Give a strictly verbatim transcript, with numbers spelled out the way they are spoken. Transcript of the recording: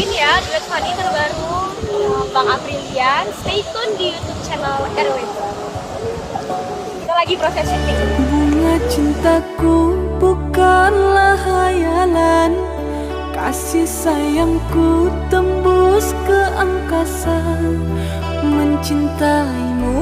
Ini ya, duet Fanny terbaru, eh, Bang Aprilian. Stay tune di YouTube channel R W. Kita lagi proses syuting. Bunga cintaku bukanlah hayalan, kasih sayangku tembus ke angkasa. Mencintaimu